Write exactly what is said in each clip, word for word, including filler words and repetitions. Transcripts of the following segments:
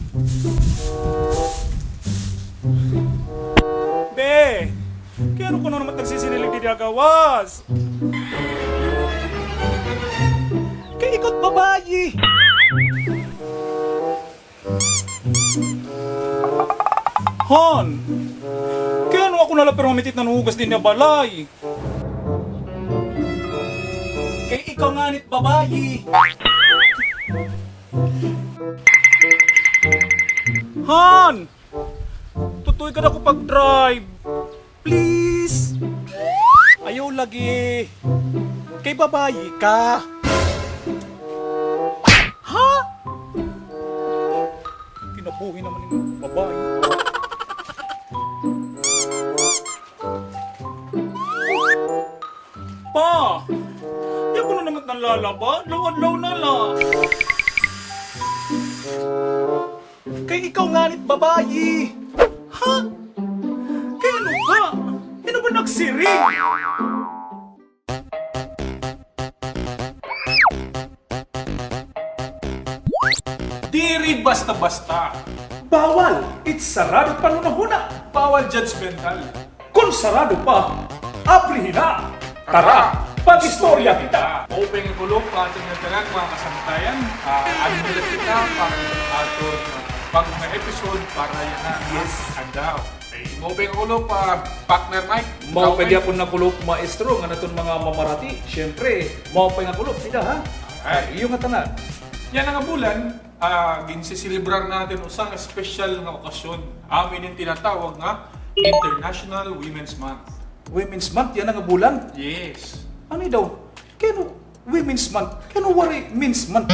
Be! Kay ano ka na naman nagsisinilig didi ha gawas? Kay ikaw it babayi! Han! Kay ano ako na la pirmi it nanhuhugas dinhi ha balay? Kay ikaw ngani it babayi! Han! Tutoy ka na ako pag-drive. Please! Ayaw lagi. Kay babayi ka. Ha? Kinabuhi naman nin babayi. Pa! Di ako na naman nanlalaba. Adlaw-adlaw na la. Kay ikaw ngani it babayi. Ha? Kay ano ba? Ano ba nagsiring? Diri basta-basta. Bawal! It sarado it panhunahuna. Bawal judgmental. Kon sarado pa, abrihi na! Tara, pag-istorya kita! Maupay nga kulop ha aton ngatanan, mga kasamtayan. Ah, adi na la kita para ha aton bag-o nga episode para yana nga adlaw. Ay, maupay nga kulop, ah, partner Mike. Maupay gihapon nga kulop, maestro, ngan aton mga mamarati. Siyempre, maupay nga kulop, sila, ha? Ay. Iyo ngatanan. Yana nga bulan, ah, ginseselebrar naton usa nga espesyal nga okasyon. Amo ini tinatawag nga International Women's Month. Women's Month, yana nga bulan? Yes. Ano daw? Kay ano Women's Month? Kay ano waray Men's Month?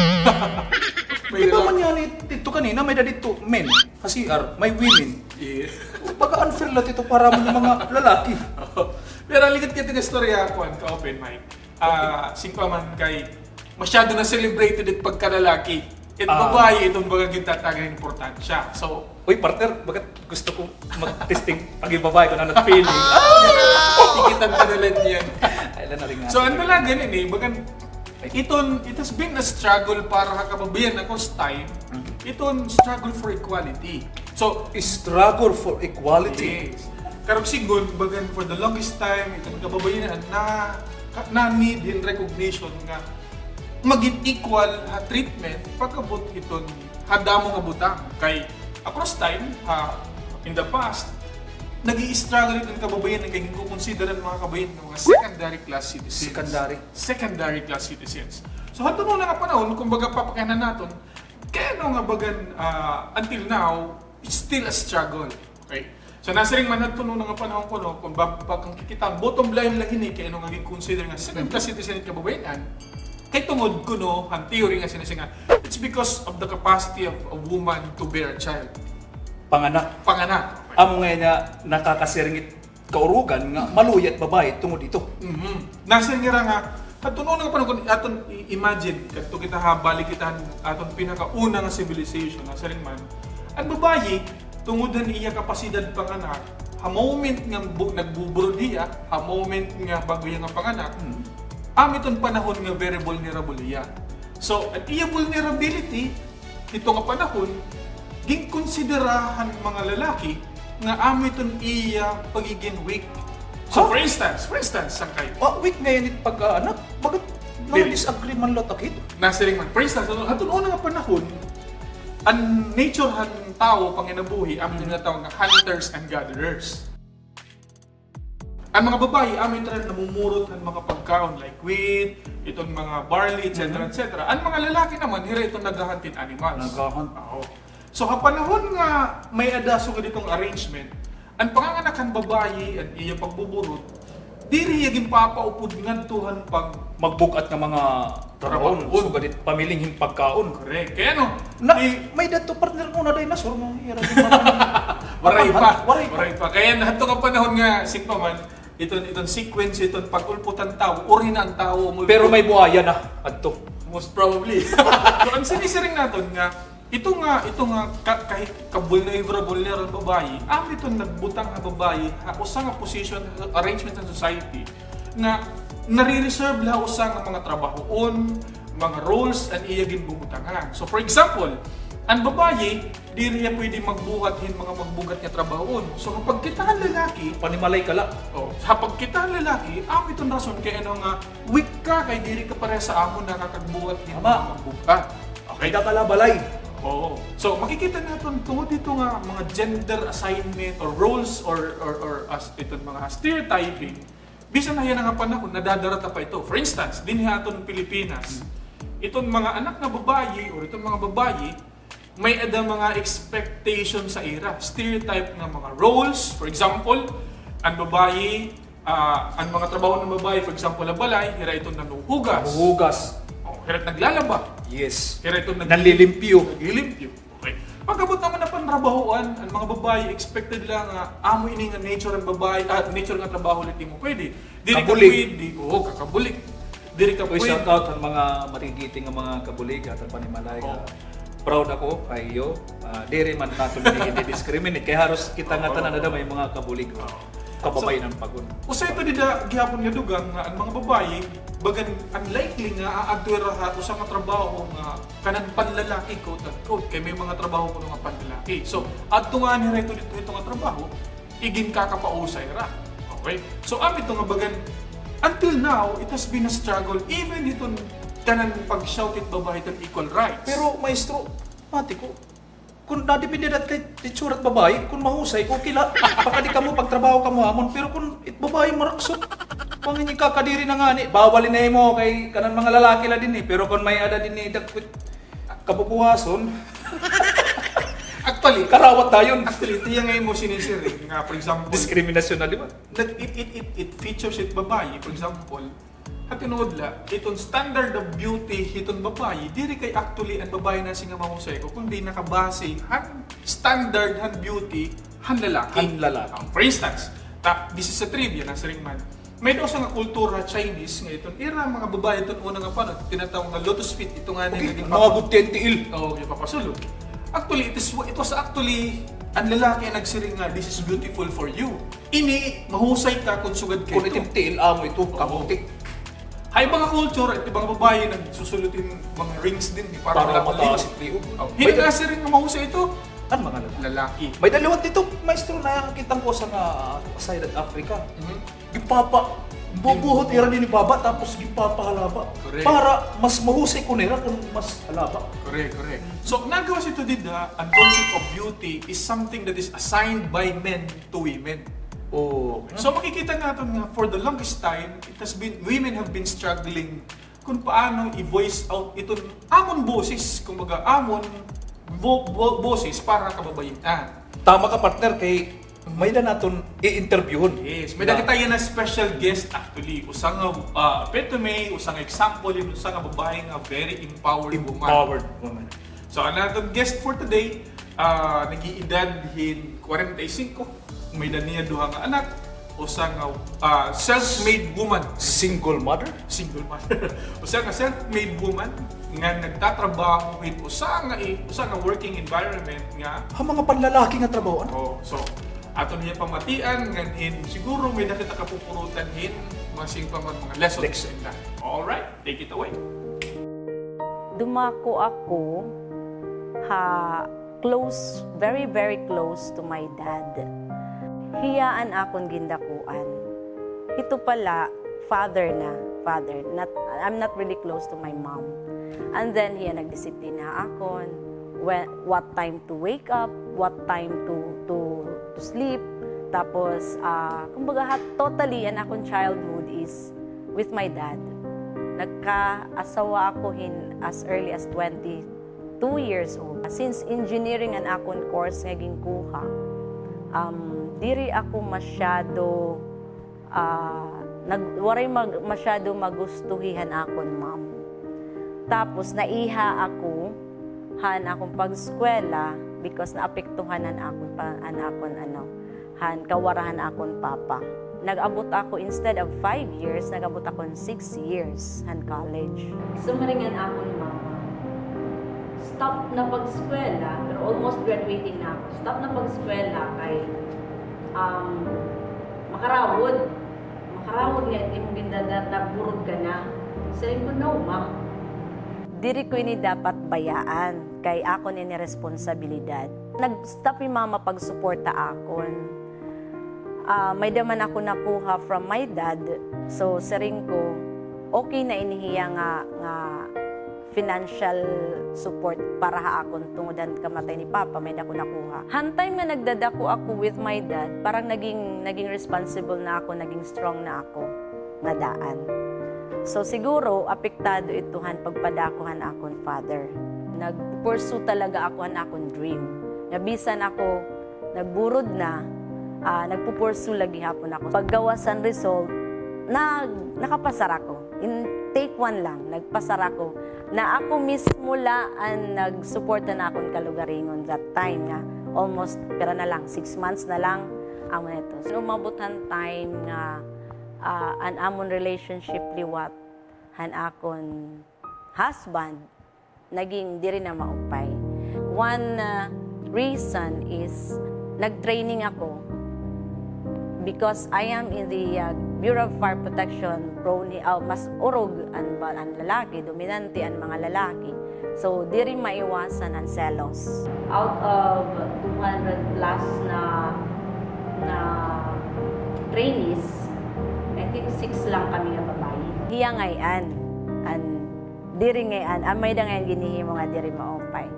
Di ba man yana didto kanina, may-ada didto men. Ha C R, may women. Yes. Pagka-unfair la ito para mo mga lalaki. Pero ligat kita nga istorya, kuan, ka-open mic. Ah, singko man kay masyado na celebrated it pagkalalaki. It babayi, iton baga gintatag-an hin importansya. So, uy, partner, bagat gusto ko mag-testing pag-ibabayi ko na nag-feeling. Tikitan ka na lang niyan. Ay, lang na rin nga. So, ano lang, ganun eh, bagan, iton, it has been a struggle para ha kababayan across time. Iton struggle for equality. So, struggle for equality. Yes. Karuyag sidngon, bagan for the longest time, iton kababayan na, na, na need hin recognition nga magin equal ha treatment pag-abot hiton ha damo nga butang. Kay across time, ha, in the past, nag-i-struggle iton kababayan nga ginkukonsidera han mga kababayan nga mga secondary class citizens. Secondary. Secondary class citizens. So, hadton una nga panahon, kumbaga, papakianhan naton, kay ano nga bagan, ah, until now, it's still a struggle. Okay? So, nasiring man hadton una nga panahon kuno, kon ba-, ba-, kon kikita, bottom line la hini, kay ano nga gin-consider nga second class citizen it kababayen-an, kay tungod kuno han theory nga sinisiring nga, it's because of the capacity of a woman to bear a child. Panganak. Panganak. Amo nga niya nakakasiring it kaurugan nga maluya it babayi tungod hito. Mhm. Nasiring hira nga, hadton una nga panahon, kon aton i-imagine, kadto kita ha, balik kita han aton pinakauna nga civilization, nasiring man, an babayi, tungod han iya kapasidad panganak, ha moment nga bu-, nagbuburod hiya, ha moment nga bag-o hiya nga panganak, amo iton panahon nga very vulnerable hiya. So, an iya vulnerability, hito nga panahon, ginkonsidera han mga lalaki nga amo iton iya pagigin weak. So, for instance, for instance, sangkay. Ah, weak ngay-an it pagkaanak? Bakit? Diri. Nadisagree man la ta hito. Nasiring man. For instance, ano, hadton una nga panahon, an nature han tawo, panginabuhi, amo iton tinatawag nga hunters and gatherers. An mga babayi, amo ito rin namumurot han mga pagkaon like wheat, iton mga barley, et cetera, et cetera. An mga lalaki naman, hira iton nagha-hunt hin animals. Nagha-hunt. Oo. So, ha panahon nga may-ada sugad hiton arrangement, an panganganak han babayi, an iya pagbuburot, diri hiya ginpapaupod ngadto han pag- Magbug-at nga mga Trabahoon, sugad it pamiling hin pagkaon. Correct. Kay ano, may-ada hito partner ko na dinosaur nga ira. Waray pa. Waray pa. Kay hadto nga panahon nga, singko man, iton, iton sequence, iton pag-ulpot han tawo, uri na an tawo. Pero may buaya na hadto. Most probably. So, an sinisiring naton nga, Ito nga, ito nga ka-, kahi-, ka-vulnerable, vulnerable babayi, amo iton nagbutang ha babayi ha usa nga position, arrangement sa society nga nare-reserve la ha usa nga mga trabahoon, mga roles an iya ginbubutangan. So, for example, An babayi, diri hiya pwede magbuhat hin mga magbugat nga trabahoon. So, kapag kita han lalaki, panimalay ka la. Oh, kapag kita han lalaki, amo iton rason kay ano nga weak ka, kay diri ka pareha sa amo nakakagbuhat hin mga magbugat. Okay. Kita ka la balay. Oo. So, makikita naton tungod dito nga mga gender assignment or roles or, or, or as iton mga stereotyping, bisan na hiya nga panahon, nadadara ta pa ito. For instance, dinhi ha aton Pilipinas, iton mga anak nga babayi or iton mga babayi, may-ada mga expectation sa ira, stereotype nga mga roles. For example, an babayi, ah, an mga trabaho ng babayi, for example, ha balay, hira iton nanuhugas. Nanuhugas. Oh, hira naglalaba. Yes. Hira iton nag- Nanlilimpyo. Naglilimpyo. Okay. Pag-abot naman na panrabahoan, an mga babayi, expected la nga amo ini nga nature han babayi, ah, nature nga trabaho la it imo pwede. Diri ka pwede, oo, kakabulig. Diri ka pwede. Shout out han mga matigiti nga mga kabulig aton panimalay nga proud ako kay iyo. Ah, diri man naton ini i-discriminate kay haros kita nga tanan ada may mga kabulig. Oo. Kababayen-an pa gud. Usa ito dida gihapon nga dugang nga an mga babayi, bagan unlikely nga aadto hira ha usa nga trabaho nga kanan panlalaki, quote unquote, kay may mga trabaho kuno nga panlalaki. So, adto nga hira hito didto hito nga trabaho, iginkakapausay ra. Okay? So, amo ito nga bagan, until now, it has been a struggle, even hiton kanan pag-shout it babayi hiton equal rights. Pero, maestro, mati ko, kun nadepende dat kay itsura it babayi, kun mahusay, okay la. Pakadi kamo, pagtrabaho kamo ha amon, pero kun it babayi maraksot, pangin kakadiri na ngani, bawal ini ha imo, kay kanan mga lalaki la dinhi, pero kun may-ada dinhi dagko it kabubuhason, actually, karawat dayon. Actually, ito nga imo sinisiring nga, for example, diskriminasyon na, di ba? Nag-, it, it, it, it features it babayi, for example, ha tinuod la, iton standard of beauty hiton babayi, diri kay actually an babayi nasiring nga mahusay ko, kundi nakabase han standard han beauty han lalaki. Han lalaki. Um, for instance, ta, this is a trivia, nasiring man, may-ada usa nga kultura, Chinese, nga iton ira mga babayi iton una nga panahon, tinatawag nga lotus feet, ito nga naging mga butihan tiil. Oo, gipapasulod. Actually, it is, it was actually an lalaki an nagsiring nga, "This is beautiful for you." Ini, mahusay ka kun sugad kay kun iton tiil amo ito, kamutik. Ha iba nga culture, it iba nga babayi nagsusulod hin mga rings dinhi para mataas it liog. Oh, hin nasiring nga mahusay ito, an mga lalaki. Lalaki. May-ada liwat dito, maestro, nakakita ko sa nga, sa Africa. Mhm. Gipapa-, bubuhot ira dinhi baba, tapos gipapahalaba. Correct. Para mas mahusay kuno ira kun mas halaba. Correct, correct. So, nagawas ito dida, an concept of beauty is something that is assigned by men to women. Oh. So, makikita naton nga, for the longest time, it has been, women have been struggling kun paano i-voice out iton amon boses, kumbaga, amon bo-, bo-, boses para kababayin-an. Tama ka, partner, kay may-ada naton i-interviewhon. Yes, may-ada kita yana special guest, actually. Usa nga, ah, epitome, usa nga example hin usa nga babaye nga very empowered woman. Empowered woman. So, an aton guest for today, ah, nag-iedad hin kwarenta y singko. May-ada niya duha nga anak, usa nga, ah, self-made woman. Single mother? Single mother. Usa nga self-made woman nga nagtatrabaho hin usa nga i-, usa nga working environment nga ha mga panlalaki nga trabaho, ano? Oh, so, aton hiya pamatian, ngan hin siguro may-ada kita kapupurutan hin mga singpamag mga lessons. Lesson. Alright, take it away. Dumako ako ha close, very, very close to my dad. Hiya an akon gindakuan. Ito pala, father na, father. Not, I'm not really close to my mom. And then, hiya nagdisiplina ha akon. When, what time to wake up, what time to, to, to sleep. Tapos, ah, kumbaga, ha-, totally, an akon childhood is with my dad. Nagkaasawa ako hin as early as twenty-two years old. Since engineering an akon course nga ginkuha, um, diri ako masyado, ah, nag-, waray mag-, masyado magustuhi han akon mom. Tapos, naiha ako han akon pag-eskwela because naapektuhan han akon pa-, an akon, ano, han kawara han akon papa. Nag-abot ako, instead of five years, nag-abot ako hin six years han college. Sumaring an akon mama, stop na pag-eskwela, pero almost graduating na ako. Stop na pag-eskwela kay, um, makarawod. Makarawod nga it imo gindadata, burod ka na. Siring ko, "No, ma." Diri ko ini dapat bayaan. kay akon ini responsibilidad. Nag-stop hi mama pagsuporta akon. Ah, may-ada man ako nakuha from my dad. So, siring ko, okay na ini hiya nga, nga financial support para ha akon tungod han kamatay ni Papa, may-ada ako nakuha. Han time nga nagdadako ako with my dad, parang naging, naging responsible na ako, naging strong na ako nga daan. So, siguro, apektado ito han pagpadako han akon father. Nag-pursue talaga ako han akon dream. Nga bisan ako nagburod na, ah, nagpu-pursue la gihapon ako. Paggawas han result, nag-, nakapasar ako. In take one lang, nagpasar ako. Na ako mismo la an nag-support han akon kalugaringon that time nga almost, pira na lang, six months na lang, amo na ito. Umabot han time nga, ah, an amon relationship liwat han akon husband, naging diri na maupay. One, ah, reason is nag-training ako because I am in the, ah, Bureau of Fire Protection, prone hi-, ah, mas urog an ba-, an lalaki, dominante an mga lalaki. So, diri maiwasan an selos. Out of two hundred plus na, na trainees, I think six lang kami nga babayi. Hiya ngay-an an diri ngay-an, ah, may-ada ngay-an ginhihimo nga diri maupay.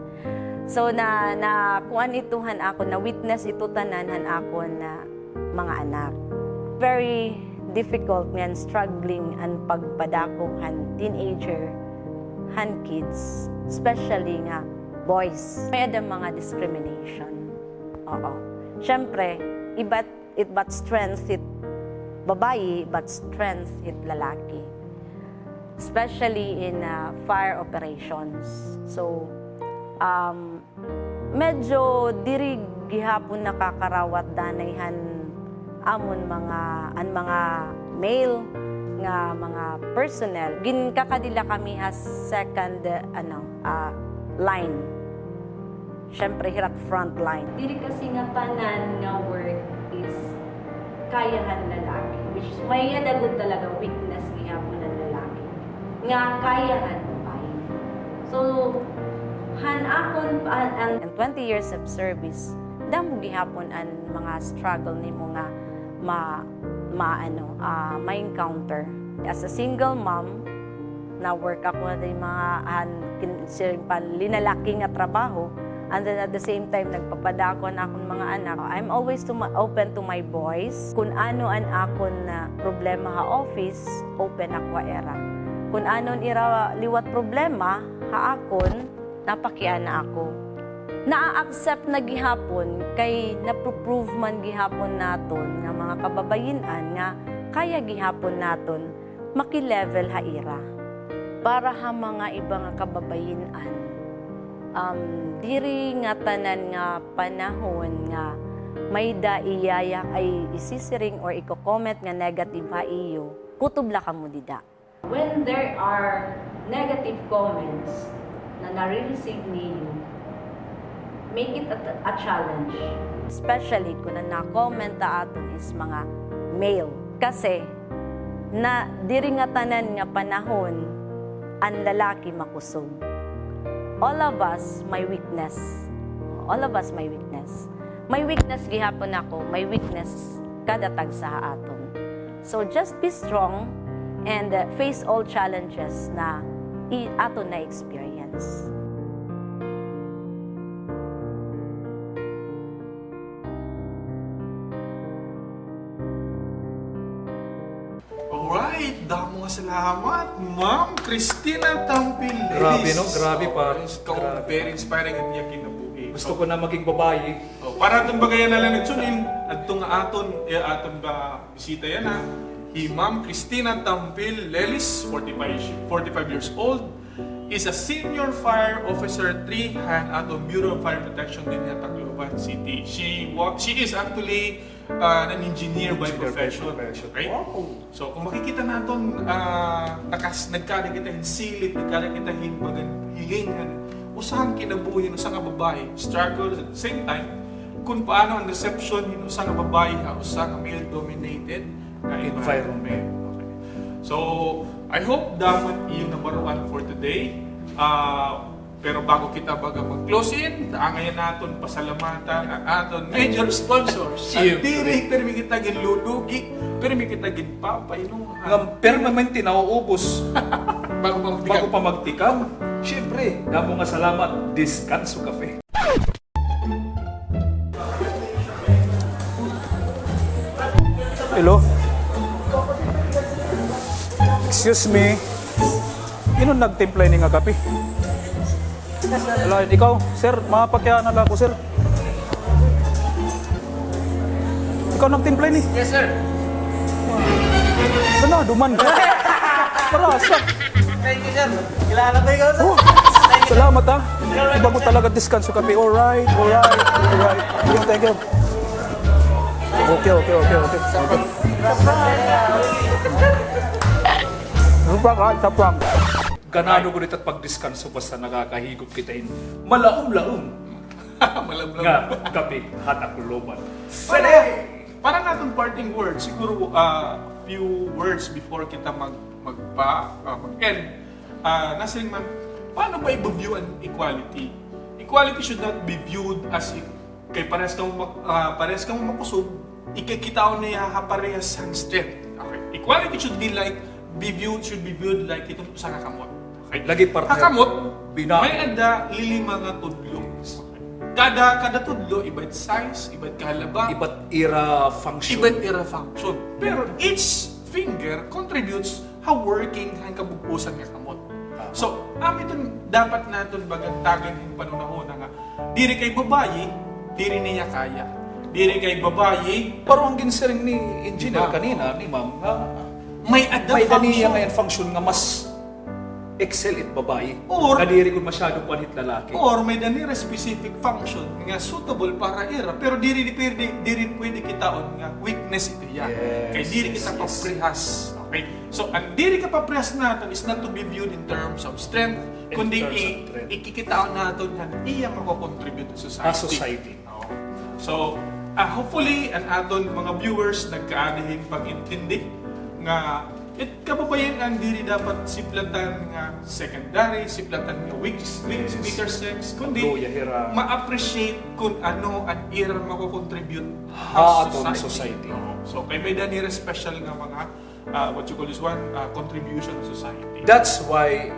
So, na, na kuan ito han akon, na-witness ito tanan han akon na mga anak. Very difficult ngan struggling an pagpadako han teenager, han kids, especially nga boys. May-ada mga discrimination. Oo. Siyempre, iba't it but strength it babayi, but strength it lalaki. Especially in, ah, fire operations. So, um, medyo diri gihapon nakakarawat danay han amon mga, an mga male nga mga personnel. Ginkakadi la kami ha second, ano, ah, line. Siyempre, hira it frontline. Diri kasi nga tanan nga work is kaya han lalaki, which is may-ada gud talaga weakness gihapon an lalaki nga kaya han babayi. So, han akon, an, an, in twenty years of service, damo gihapon an mga struggle nimo nga ma-, ma-, ano, ah, ma-encounter. As a single mom, na-work ako, diri mga, han, kin-, siring pa, linalaki nga trabaho, and then at the same time, nagpapadako an akon mga anak. I'm always to my, open to my boys. Kun ano an akon, ah, problema ha office, open ako ha ira. Kun ano an ira liwat problema ha akon, napakiana ako. Naa-accept na gihapon kay napro-prove man gihapon naton nga mga kababayin-an nga kaya gihapon naton maki-level ha ira. Para ha mga iba nga kababayin-an, um, diri ngatanan nga panahon nga may-ada iyaya-, ay isisiring or iko-comment nga negative ha iyo, kutob la kamo dida. When there are negative comments na nare-receive niyo, make it a, a challenge. Especially kun an na-comment ha aton is mga male. Kasi, na, diri ngatanan nga panahon an lalaki makusog. All of us may weakness. All of us may weakness. May weakness gihapon ako, may weakness kada tagsa ha aton. So just be strong and, uh, face all challenges na i-, aton na-experience. Alright, damo nga salamat, Ma'am Christina Tampil. Grabe, no? Grabe, pare. Grabe. Very inspiring an iya kinabuhi. Gusto ko na maging babayi. Oh, para aton bagayan na la nagtune-in, adto nga aton, eh, aton ba bisita yana, hi Ma'am Christina Tampil Lelis, forty-five, forty-five years old, is a senior fire officer three han aton Bureau of Fire Protection dinhi ha Tacloban City. She wa-, she is actually, uh, an engineer by profession. Engineer by profession. Okay? Wow. So, kung makikita naton, ah, nakas-, nagkada kita hin silid, nagkada kita hin bagan-, hiling han usa nga kinabuhi hin usa nga babayi, struggle, at the same time, kung paano an reception hin usa nga babayi ha usa nga male-dominated nga environment. Environment. Okay. So, I hope damo an iyo nabaruan for today. Ah, Pero bago kita baga mag-close in, angay naton pasalamatan an aton major sponsors. Siyempre. Diri pirmi kita ginlulugi, pirmi kita ginpapainuhan. Nga permanente nauubos. Bago pa magtikang. Bago pa magtikang. Siyempre, damo nga salamat, Descanso Cafe. Hello? Excuse me. Hin-o nagtimpla ini nga kape? Ala, ikaw, sir, mapakiana la ako, sir. Ikaw nagtimpla ini? Yes, sir. Ano, duman ka? Para sa Thank you, sir. Kilala ko ikaw, sir. Oh, salamat, ha. Iba mo talaga, Descanso Cafe. Alright, alright, alright. Thank you, thank you. Okay, okay, okay, okay. Okay. Isa pa, ha? Isa pa. Ganado ko dito pagdiskanso basta nakakahigop kita hin malaom-laom. Malaom-laom. Nga kape ha Tacloban. Para, para nga aton parting words, siguro, ah, few words before kita mag-, magpa-, ah, mag-end. Ah, nasiring man, paano ba i-view an equality? Equality should not be viewed as if kay parehas kamo mak-, ah, parehas kamo makusog, ikikitaon niya ha parehas han strength. Okay. Equality should be like, be viewed, should be viewed like iton usa nga kamot. Okay. Lagi, partner. Ha kamot, may-ada lilima nga tudlo. Yes. Kada, kada tudlo, iba it size, iba it kahalaba, iba it ira function. Iba it ira function. Pero each finger contributes ha working han kabug-osan nga kamot. Tama. So, amo iton dapat naton bagantagan hin panhunahuna nga diri kay babayi, diri niya kaya. Diri kay babayi. Pero an ginsiring ni Engineer kanina, ni Ma'am, nga may-ada niya nga function nga mas excel it babayi. Or, nga diri gud masyado kuan hit lalaki. Or may-ada nira specific function nga suitable para ira, pero diri, diri, diri pwede kitaon nga weakness ito hiya. Yes, yes, yes. Kay diri kita paprehas. Okay? So, an diri ka paprehas naton is not to be viewed in terms of strength, kundi i-, ikikitaon naton nga iya mako-contribute sa society. Ha society. Oo. So, ah, hopefully, an aton mga viewers nagkaada hin pag-intindi nga it kababayen-an diri dapat siplatan nga secondary, siplatan nga weak, weak, weaker sex, kundi ma-appreciate kun ano an ira mako-contribute ha aton society. Oo. So, kay may-ada nira special nga mga ah, what you call this one, ah, contribution to society. That's why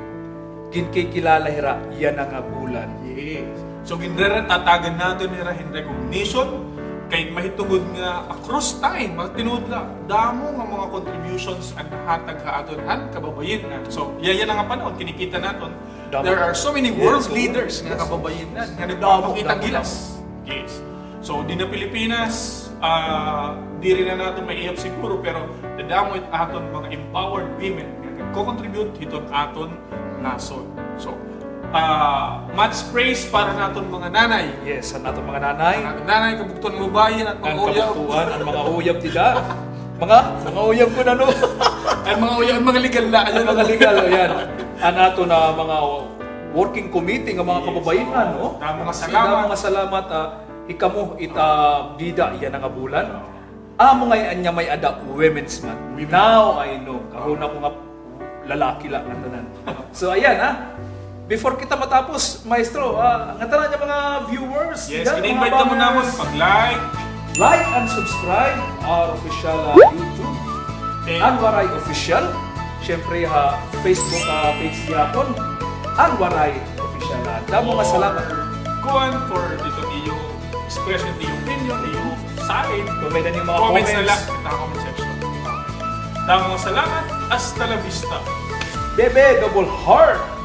ginkikilala hira yana nga bulan. Yes. So, ginrere-, tatagan naton hira hin recognition, kay mahitungod nga across time, mga tinuod la, damo nga mga contributions an nahatag ha aton han kababayen-an. So, yana nga panahon, kinikita naton, there are so many world leaders nga kababayen-an nga nagpapakita gilas. Yes. So, dinhi ha Pilipinas, ah, diri na naton maihap siguro, pero nadamo it aton mga empowered women nga nagko-contribute hiton aton nasod. So, ah, much praise para naton mga nanay. Yes, an aton mga nanay. An aton nanay, kabugtoan nga babaye, an mga uyab. An kabugtoan, an mga uyab dida. Mga, mga uyab ko na, no? An mga uyab, an mga legal na. An mga legal, o, yan. An aton, ah, mga working committee nga mga kababayen-an, no? Damo nga salamat. Damo nga salamat, ah, hikamo it, ah, bida yana nga bulan. Amo ngay-an nga may-ada Women's Month. Now I know. Kahuna ko nga lalaki la ngatanan. So, ayan, ha. Before kita matapos, Maestro, ah, ngatanan nga mga viewers, yes, gin-invite kamo namon pag-like. Like and subscribe our official, ah, YouTube, An Waray Official. Siyempre, ha Facebook, ah, page gihapon, An Waray Official. Ah, damo nga salamat. Kuan for dito iyo expression, iyo opinion, iyo side. Kung may-ada niyo mga comments na lang, kita comment section. Damo nga salamat. Hasta la vista. Bebe, double heart.